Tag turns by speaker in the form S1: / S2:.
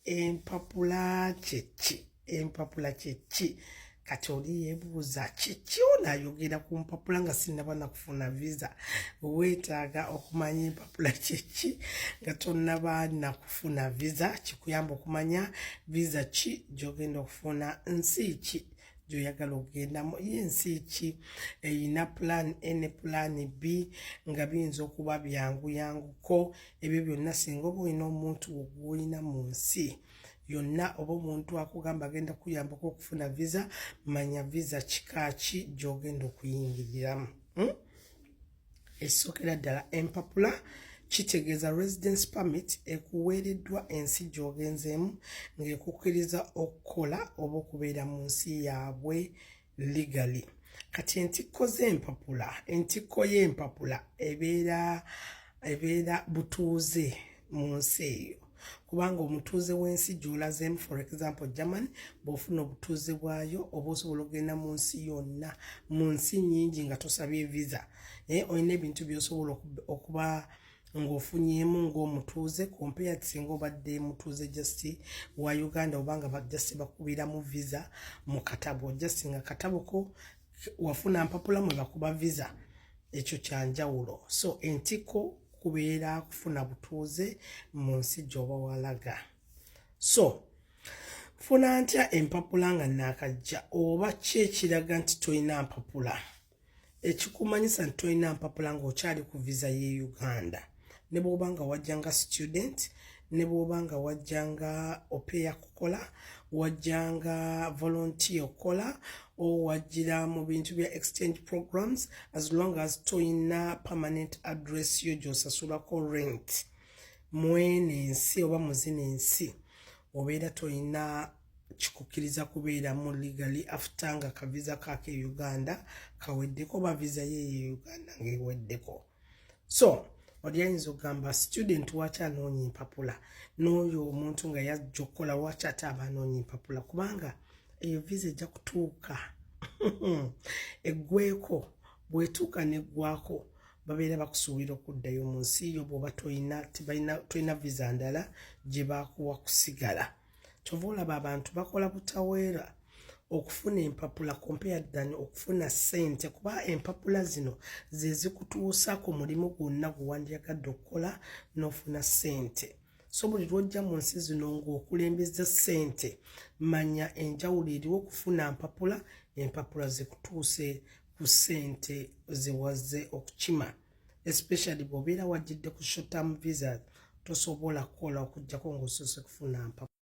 S1: Empapula kyeki? Empapula kyeki? Kati oli yeebuuza, kiki ono ayogera ku mpapula nga sinnaba nakufuna visa? Weetaaga okumanya empapula kyeki nga tonnaba nakufuna visa, kikuyamba okumanya visa ki gy'ogenda okufuna, nsi ki gy'oyagala okugendamu, ye nsi ki eyina plan A ne plan B, nga biyinza okuba byanguyanguko. Ebyo byonna singa oba olina omuntu gw'olina mu nsi yonna, oba omuntu akugamba agenda kuyambako okufuna visa, manya visa kika ki gy'ogenda okuyingiriramu, Ekisookera ddala, empapula kitegeeza residence permit ekuweereddwa ensi gy'ogenzeemu ng'ekukkiriza okukola oba okubeera mu nsi yaabwe legally. Kati entikko z'empapula, entikko y'empapula ebeera butuuze mu nsi eyo, kubanga omutuuze w'ensi gy'olazeemu, for example Germany, bw'ofuna obutuuze bwayo oba osobola okugenda mu nsi yonna, mu nsi nnyingi nga tosabye visa. Naye olina ebintu by'osobola okuba ng'ofunyeemu ng'omutuuze compared singa obadde mutuuze just wa Uganda, oba nga just bakubiramu visa mu katabo, just nga katabo ko wafuna mpapula mwe bakuba visa. Ekyo kyanjawulo. So entikko kubeera kufuna butuuze mu nsi gy'oba walaga. So nfuna ntya empapula nga naakajja, oba ki ekiraga nti tolina mpapula? Ekikumanyisa nti tolina mpapula ng'okyali ku visa y'e Uganda, ne bw'oba nga wajja nga student, ne bw'oba nga wajja nga au pair kukola, wajja nga volunteer okukola, o wajjira mu bintu bya exchange programs, as long as toyina permanent address yo gy'osasulako rent mwene ensi oba mu zino ensi, obeera toyina kikukkiriza kubeeramu legally after nga kavisa kaake e Uganda kaweddeko, oba visa ye ye Uganda ng'eweddeko. So oli ayinza okugamba, student waki anoonya empapula, n'oyo omuntu nga yajja okukola waki ate aba anoonya empapula? Kubanga eyo visa ejja kutuuka eggweko. Bw'etuuka neggwako, babeera bakusuubira okuddayo mu nsi yo bw'oba tolina visa ndala gye bakuwa kusigala. Kyova olaba abantu bakola butaweera okufuna empapula compared than okufuna ssente, kuba empapula zino ze zikutuusa ku mulimu gwonna gwe wandyagadde okukola n'ofuna ssente. So buli lw'ojja mu nsi zino ng'okulembeza ssente, manya enjawulo eriwo okufuna mpapula, empapula zikutuuse ku ssente zewazze okukima, especially bw'obeera wajjidde ku short term visa, tosobola kukola okuggyako ng'osoose kufuna mpapula.